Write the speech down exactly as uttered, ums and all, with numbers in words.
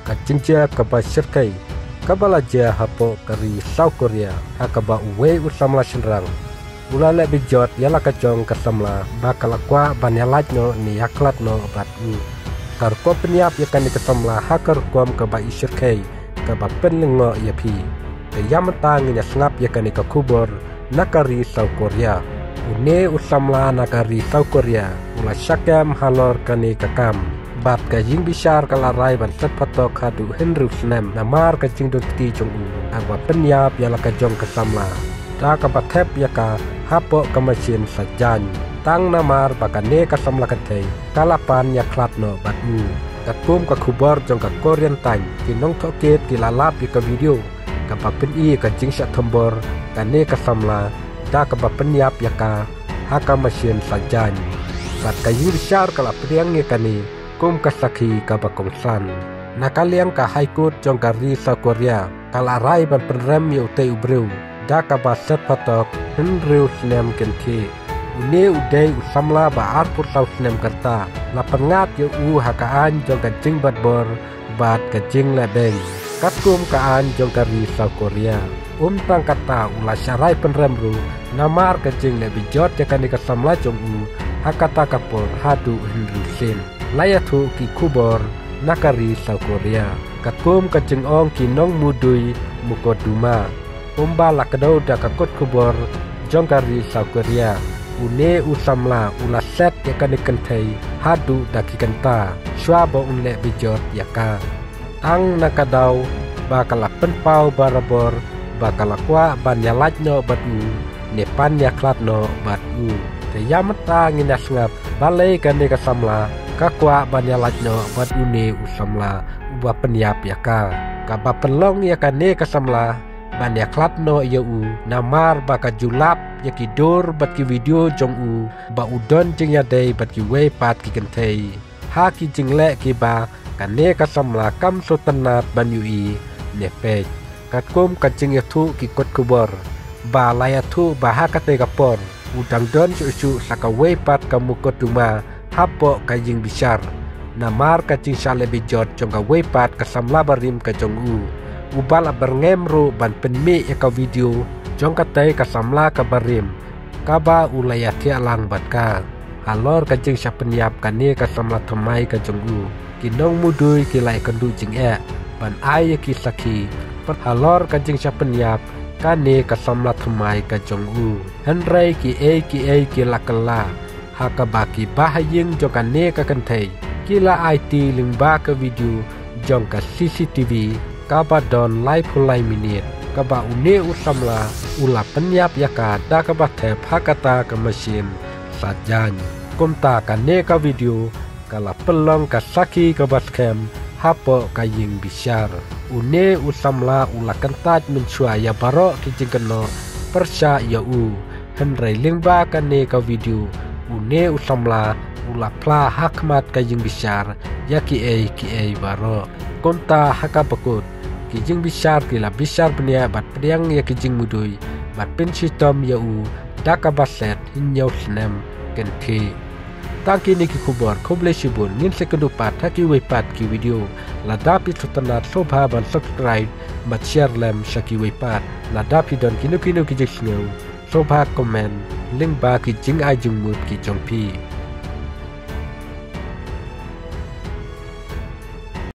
Ka jingjia kaba shyrkhei kaba la jia hapoh ka ri South Korea, ha kaba uwei u samla shynrang u la leh bejot ïa la ka jong ka samla ba ka la kwah ban ïalait noh ne ïakhlad noh bad u. Ka rukom pynïap ïa kane ka samla ha ka rukom kaba i shyrkhei kaba pynlyngngoh ïa phi. Te ïa mynta ngin ïa sngap ïa kane ka khubor na ka ri South Korea. Une u samla na ka ri South Korea u la shah kem halor kane ka kam, bad ka jingbishar ka la rai ban set patok haduh hynriew snem namar ka jingdon kti jong u ha kaba pynïap ïa la ka jong ka samla da kaba thep ïa ka hapoh ka mashin sa jaiñ. Tang namar ba kane ka samla kynthei ka la pan ïakhlad noh bad u. Katkum ka khubor jong ka Korean Times, ki nongtohkit ki la lap ïa ka video kaba pyni ïa ka jingshah thombor kane ka samla da kaba pynïap ïa ka ha ka mashin sa jaiñ. Bad ka jingbishar ka la pdiang ïa kane kum ka sakhi kaba kongsan. Na ka liang ka High Court jong ka ri South Korea ka la rai ban pynrem ïa utei u briew da kaba set patok hynriew snem kynthih. Une u dei u samla ba arphew saw snem ka rta. La pynngat ïa u ha ka aiñ jong ka jingbat bor bad ka jingleh beiñ katkum ka aiñ jong ka ri South Korea. Um tang kata, u la shah rai pynrem ruh namar ka jingleh bejot ïa kane ka samla jong u ha kata ka por haduh hynriew sien, la ïathuh ki khubor na ka ri South Korea. Katkum ka jingong ki nongmudui mukotduma, kumba la kdew da ka kot khubor jong ka ri South Korea, une u samla u la set ïa kane ka kynthei haduh da ki kynta shuwa ba un leh bejot ïa ka. Tang na ka daw ba ka la pynpaw barabor ba ka la kwah ban ïalait noh bad u ne pan ïakhlad noh bad u. Te ïa mynta ngin ïa sngap balei kane ka samla ka kwah ban ïalait noh bad une u samla uba pynïap ïa ka. Kaba pynlong ïa kane ka samla ban ïakhlad noh ïa u namar ba ka ju lap ïa ki dur bad ki video jong u ba u don jingïadei bad kiwei pat ki kynthei ha ki jingleh kiba kane ka samla kam sngewtynnat ban ïohi ne peit. Katkum ka jingïathuh ki kot khubor ba la ïathuh ba ha katei ka por u dang don shuh shuh sa kawei pat ka mukotduma hapoh ka ïingbishar namar ka jingshah leh bejot jong kawei pat ka samla barim ka jong u, uba la byrngem ruh ban pynmih ïa ka video jong katei ka samla ka barim kaba u la ïathiah lang bad ka. Halor ka jingshah pynïap kane ka samla thymmai ka jong u, ki nongmudui ki la ïakynduh jingeh ban ai ïa ki sakhi halor ka jingshah pynïap kane ka samla thymmai ka jong u. Hynrei kiei kiei ki la kylla ha kaba ki bahaïing jong kane ka kynthei ki la aiti lyngba ka video jong ka C C T V kaba don laiphew lai minit kaba une u samla u la pynïap ïa ka da kaba thep ha kata ka mashin sa jaiñ. Kumta kane ka video ka la pynlong ka sakhi kaba skhem hapoh ka ïingbishar. Une u samla u la kyntait mynshuwa ïa baroh ki jingkynnoh pyrshah ïa u. Hynrei lyngba kane ka video une u samla u la phla ha khmat ka ïingbishar ïa kiei kiei baroh. Kumta ha kaba kut, ki ïingbishar ki la bishar bniah bad pdiang ïa ki jingmudui bad pynshitom ïa u da kaba set hynñiew snem kynthih. Tang kine ki khubor, khublei shibun. Ngin sa ïakynduh pat ha kiwei pat ki video. Lada phi sngewtynnat sngewbha ban subscribe bad share lem sha kiwei pat. Lada phi don kino kino ki jingsngew sngewbha comment lyngba ki jingai jingmut ki jong phi.